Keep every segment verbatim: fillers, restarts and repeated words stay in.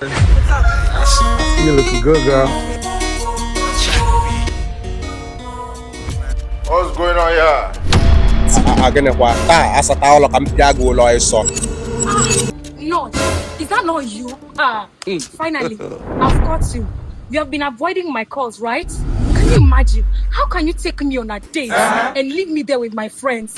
You looking good, girl. What's going on here? Gịnịkwa taa asata ụlọ ka m pịa gị ụlọ ịsọ. No, is that not you? Ah, finally, I've got you. You have been avoiding my calls, right? Can you imagine? How can you take me on a date and leave me there with my friends?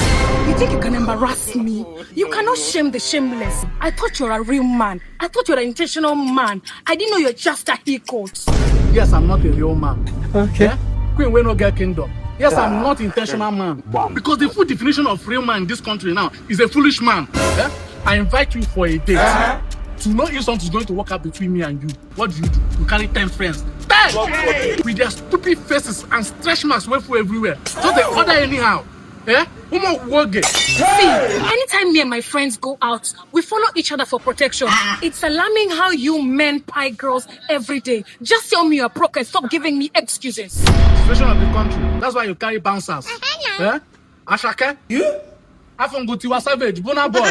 You think you can embarrass me? You cannot shame the shameless. I thought you're a real man. I thought you're an intentional man. I didn't know you're just a he-goat. Yes, I'm not a real man. Okay. Queen wey no get kingdom. Yes, I'm not intentional man. Because the full definition of real man in this country now is a foolish man. Eh? I invite you for a date to know if something is going to work out between me and you. What do you do? You carry ten friends. Ten! With their stupid faces and stretch marks wey full everywhere. Just dey order anyhow. Eh? Ụmụ nwoke. See, anytime me and my friends go out, we follow each other for protection. It's alarming how you men pie girls every day. Just tell me you're broke and stop giving me excuses. Situation of the country. That's why you carry bouncers. Eh? Ashake? Afongo Tiwa Savage, Burna Boy.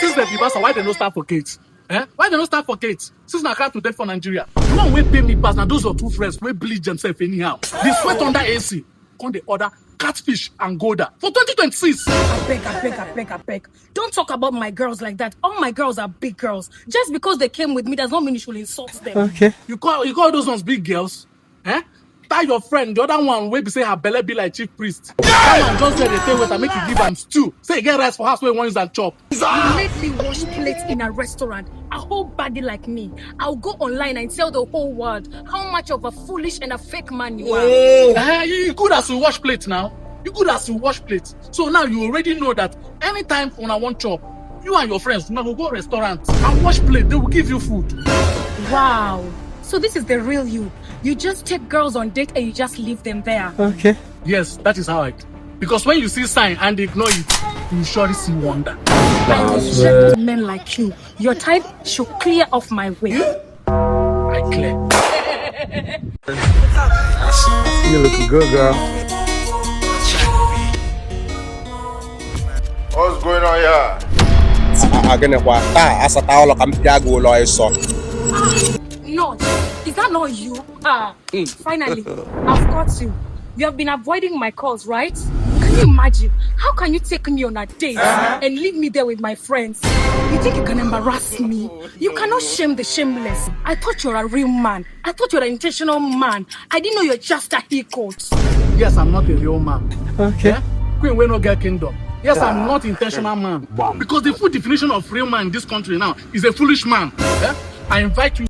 Since they be bouncer, why they no start for gate? Eh? Why they no start for gate? Since na crowd to death for Nigeria. The one wey pay me pass na those your two friends wey bleach themselves anyhow. They sweat under A C. Come dey order catfish and gouda for twenty twenty-six. I beg, I beg, I beg, I beg. Don't talk about my girls like that. All my girls are big girls. Just because they came with me does not mean you should insult them. Okay. You call you call those ones big girls? Eh? That your friend, the other one wey be say her belle be like chief priest. That one just there dey tell waiter make you give am stew. Say you get rice for house wey you wan use am chop. You made me wash plates in a restaurant. A whole body like me. I'll go online and tell the whole world how much of a foolish and a fake man you are. Eh, you, you good as you wash plate now. You good as you wash plate. So now you already know that anytime una wan chop, you and your friends una go go restaurant and wash plate. They will give you food. Wow. So this is the real you. You just take girls on date and you just leave them there. Okay. Yes, that is how I do. Because when you see sign and ignore it, you surely see wonder. I reject men like you. Your type should clear off my way. I clear. You looking good, girl. What's going on here? Gịnịkwa taa asata ụlọ ka m pịa gị ụlọ ịsọ. No, is that not you? Ah, finally, I've got you. You have been avoiding my calls, right? Can you imagine? How can you take me on a date and leave me there with my friends? You think you can embarrass me? You cannot shame the shameless. I thought you're a real man. I thought you're an intentional man. I didn't know you're just a he-goat. Yes, I'm not a real man. Okay. Eh? Queen wey no get kingdom. Yes, I'm not intentional man. Because the full definition of real man in this country now is a foolish man. Eh? I invite you